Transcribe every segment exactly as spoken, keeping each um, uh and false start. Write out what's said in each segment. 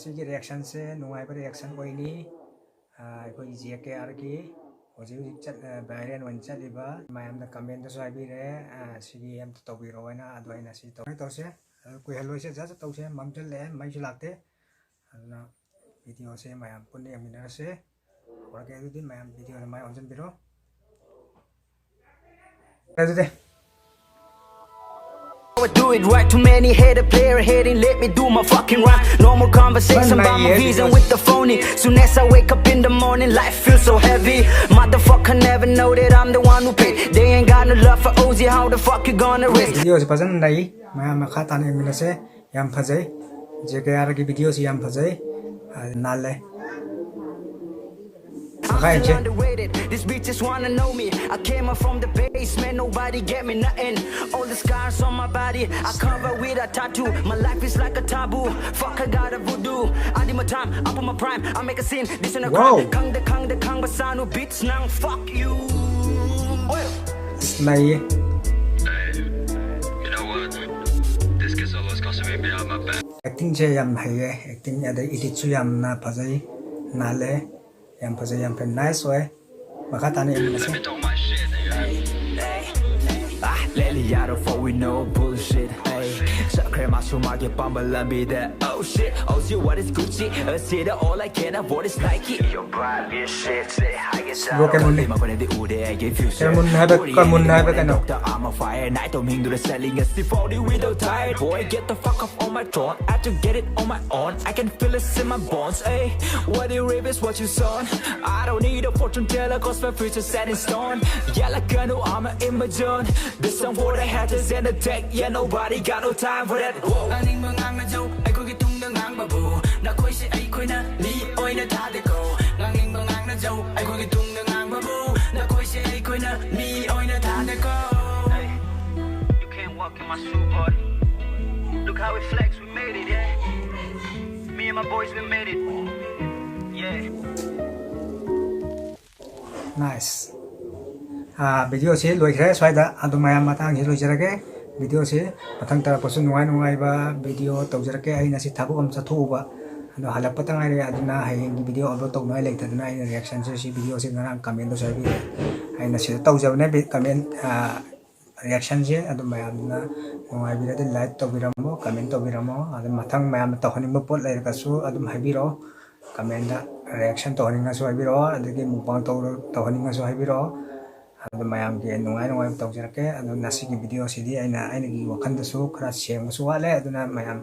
ꯁꯤꯒꯤ reactionꯁꯦ ꯅꯨꯡꯉꯥꯏꯕ reaction ꯑꯣꯏꯅꯤ꯫ ꯑꯥ, ꯑꯩꯈꯣꯏꯒꯤ J K Rꯒꯤ ꯍꯧꯖꯤꯛ ꯍꯧꯖꯤꯛ ꯆꯠ-, ꯑ, viral ꯑꯣꯏꯅ ꯆꯠꯂꯤꯕ, ꯃꯌꯥꯝꯅ commentꯗꯁꯨ ꯍꯥꯏꯕꯤꯔꯦ, ꯑ, ꯁꯤꯒꯤ ꯑꯝꯇ ꯇꯧꯕꯤꯔꯣ ꯍꯥꯏꯅ꯫ ꯑꯗꯣ ꯑꯩꯅ ꯁꯤ ꯇꯧ-, ꯇꯧꯁꯦ꯫ ꯑꯗꯨ ꯀꯨꯏꯍꯜꯂꯣꯏꯁꯦ, just ꯇꯧꯁꯦ, ꯃꯝꯁꯤꯜꯂꯛꯑꯦ, ꯃꯩꯁꯨ ꯂꯥꯛꯇꯦ꯫ ꯑꯗꯨꯅ videoꯁꯦ ꯃꯌꯥꯝ ꯄꯨꯟꯅ ꯌꯦꯡꯃꯤꯟꯅꯔꯁꯦ꯫ ꯍꯧꯔꯛꯀꯦ ꯑꯗꯨꯗꯤ ꯃꯌꯥꯝ videoꯗ ꯃꯥꯏ ꯑꯣꯟꯁꯤꯟꯕꯤꯔꯣ꯫ ꯑꯗꯨꯗꯤ Do it right, too many hater player hating, let me do my fucking rhyme. No more conversation about my vision with the phony. Soon as I wake up in the morning, life feels so heavy. Motherfucker never know that I'm the one who paid. They ain't got no love for Uzi, how the fuck you gonna risk? Videoꯁꯤ ꯐꯖꯅ ꯂꯩ, ꯃꯌꯥꯝ ꯃꯈꯥ ꯇꯥꯅ ꯌꯦꯡꯃꯤꯟꯅꯁꯦ꯫ ꯌꯥꯝ ꯐꯖꯩ꯫ J K Rꯒꯤ videoꯁꯤ ꯌꯥꯝ ꯐꯖꯩ꯫ ꯑ, ꯅꯥꯜꯂꯦ꯫ ꯃꯈꯥ ꯌꯦꯡꯁꯦ꯫ Underrated. These bitches wanna know me. I came up from the basement, nobody get me nothing. All the scars on my body, I cover with a tattoo. My life is like a taboo. Fuck, I got a voodoo. I did my time, I put my prime, I make a scene. This ain't a crime. ꯈꯪꯗ ꯈꯪꯗ ꯈꯪꯕ ꯁꯥꯅꯨ, bitch, ꯅꯪ fuck you. ꯑꯁ, ꯅꯩꯌꯦ꯫ Actingꯁꯦ ꯌꯥꯝ ꯍꯩꯌꯦ, acting ꯑꯗꯩ editꯁꯨ ꯌꯥꯝꯅ ꯐꯖꯩ, ꯅꯥꯜꯂꯦ꯫ ꯌꯥꯝ ꯐꯖꯩ, ꯌꯥꯝ ꯐꯖꯩ, ꯌꯥꯝ ꯐꯖꯩ, nice ꯑꯣꯏ꯫ ꯃꯈꯥ ꯇꯥꯅ ꯌꯦꯡꯃꯤꯟꯅꯁꯤ꯫ Let me talk my shit, nigga. Ah, lately I don't fuck with no bullshit. Ay, ꯆꯠꯈ꯭ꯔꯦ ꯃꯥꯁꯨ ꯃꯥꯒꯤ ꯄꯥꯝꯕ ꯂꯝꯕꯤꯗ. Oh shit, oh shit, what is Gucci? ꯑꯁꯤꯗ all I can afford is Nike. Your private shit, say hi. Bro, ꯀꯩ ꯃꯨꯟꯅꯦ? ꯀꯩ moon ꯍꯥꯏꯕ, ꯀꯩ ꯃꯨꯟ ꯍꯥꯏꯕ ꯀꯩꯅꯣ? I'm a fire, night ꯇꯧ ꯃꯤꯡꯗꯨꯗ selling a C forty with no tire. Boy, get the fuck off on my throne. I have to get it on my own. I can feel it in my bones, ayy. What you reap is what you sown. I don't need a fortune teller, 'cause my future's set in stone. Yeah, like I know I'm in my zone. This song for the haters and the tech. Yeah, nobody got no time for that. Whoa. ꯉꯥꯡꯅꯤꯡꯕ ꯉꯥꯡꯅꯖꯧ, ꯑꯩꯈꯣꯏꯒꯤ ꯇꯨꯡꯗ ꯉꯥꯡꯕꯕꯨ꯫ ꯅꯈꯣꯏꯁꯦ ꯑꯩꯈꯣꯏꯅ ꯃꯤ ꯑꯣꯏꯅ ꯊꯥꯗꯦꯀꯣ꯫ ꯉꯥꯡꯅꯤꯡꯕ ꯉꯥꯡꯅꯖꯧ, ꯑꯩꯈꯣꯏꯒꯤ ꯇꯨꯡꯗ ꯉꯥꯡꯕꯕꯨ꯫ ꯅꯈꯣꯏꯁꯦ ꯑꯩꯈꯣꯏꯅ ꯃꯤ ꯑꯣꯏꯅ ꯊꯥꯗꯦꯀꯣ꯫ You can't walk in my shoe, boy. Look how we flex, we made it, yeah. Me and my boys, we made it. Yeah. Nice. ꯑꯥ, videoꯁꯤ ꯂꯣꯏꯈ꯭ꯔꯦ ꯁ꯭ꯋꯥꯏꯗ꯫ ꯑꯗꯨ ꯃꯌꯥꯝ ꯃꯇꯥꯡꯁꯤ ꯂꯣꯏꯖꯔꯒꯦ꯫ Videoꯁꯤ ꯃꯊꯪ ꯇꯥꯔꯛꯄꯁꯨ ꯅꯨꯡꯉꯥꯏ ꯅꯨꯡꯉꯥꯏꯕ video ꯇꯧꯖꯔꯛꯀꯦ꯫ ꯑꯩ ꯉꯁꯤ ꯊꯕꯛ ꯑꯃ ꯆꯠꯊꯣꯛꯎꯕ, ꯑꯗꯣ ꯍꯜꯂꯛꯄꯇ ꯉꯥꯏꯔꯦ, ꯑꯗꯨꯅ ꯍꯌꯦꯡꯒꯤ video upload ꯇꯧꯅꯉꯥꯏ ꯂꯩꯇꯗꯅ ꯑꯩꯅ reaction ꯁꯦ, ꯁꯤ video ꯁꯦ ꯉꯔꯥꯡ comment ꯇꯁꯨ ꯍꯥꯏꯕꯤꯔꯦ꯫ ꯑꯩꯅ ꯁꯤꯗ ꯇꯧꯖꯕꯅꯦ comment, reaction ꯁꯦ꯫ ꯑꯗꯨ ꯃꯌꯥꯝꯅ ꯅꯨꯡꯉꯥꯏꯕꯤꯔꯗꯤ like ꯇꯧꯕꯤꯔꯝꯃꯣ, comment ꯇꯧꯕꯤꯔꯝꯃꯣ꯫ ꯑꯗꯨ ꯃꯊꯪ ꯃꯌꯥꯝꯅ ꯇꯧꯍꯟꯅꯤꯡꯕ ꯄꯣꯠ ꯂꯩꯔꯒꯁꯨ ꯑꯗꯨꯝ ꯍꯥꯏꯕꯤꯔꯛꯑꯣ꯫ Comment reaction ꯇꯧꯍꯟꯅꯤꯡꯉꯁꯨ ꯍꯥꯏꯕꯤꯔꯛꯑꯣ, ꯑꯗꯒꯤ mukbang ꯇꯧꯔ-, ꯇꯧꯍꯟꯅꯤꯡꯉꯁꯨ ꯍꯥꯏꯕꯤꯔꯛꯑꯣ꯫ ꯑꯗꯨ ꯃꯌꯥꯝꯒꯤ ꯅꯨꯡꯉꯥꯏ ꯅꯨꯡꯉꯥꯏꯕ ꯇꯧꯖꯔꯛꯀꯦ꯫ ꯑꯗꯨ ꯉꯁꯤꯒꯤ video ꯁꯤꯗꯤ ꯑꯩꯅ, ꯑꯩꯒꯤ ꯋꯥꯈꯜꯗꯁꯨ ꯈꯔ ꯁꯦꯡꯕꯁꯨ ꯋꯥꯠꯂꯦ, ꯑꯗꯨꯅ ꯃꯌꯥꯝ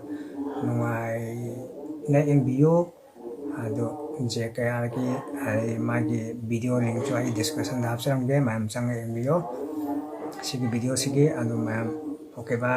ꯅꯨꯡꯉꯥꯏꯅ ꯌꯦꯡꯕꯤꯌꯨ꯫ ꯑꯗꯨ ꯖꯦ ꯀꯦ ꯑꯥꯔꯒꯤ, ꯑꯩ ꯃꯥꯒꯤ video link ꯁꯨ ꯑꯩ description ꯗ ꯍꯥꯞꯆꯔꯝꯒꯦ, ꯃꯌꯥꯝ ꯆꯪꯉ ꯌꯦꯡꯕꯤꯌꯨ ꯁꯤꯒꯤ video ꯁꯤꯒꯤ꯫ ꯑꯗꯨ ꯃꯌꯥꯝ okay, bye꯫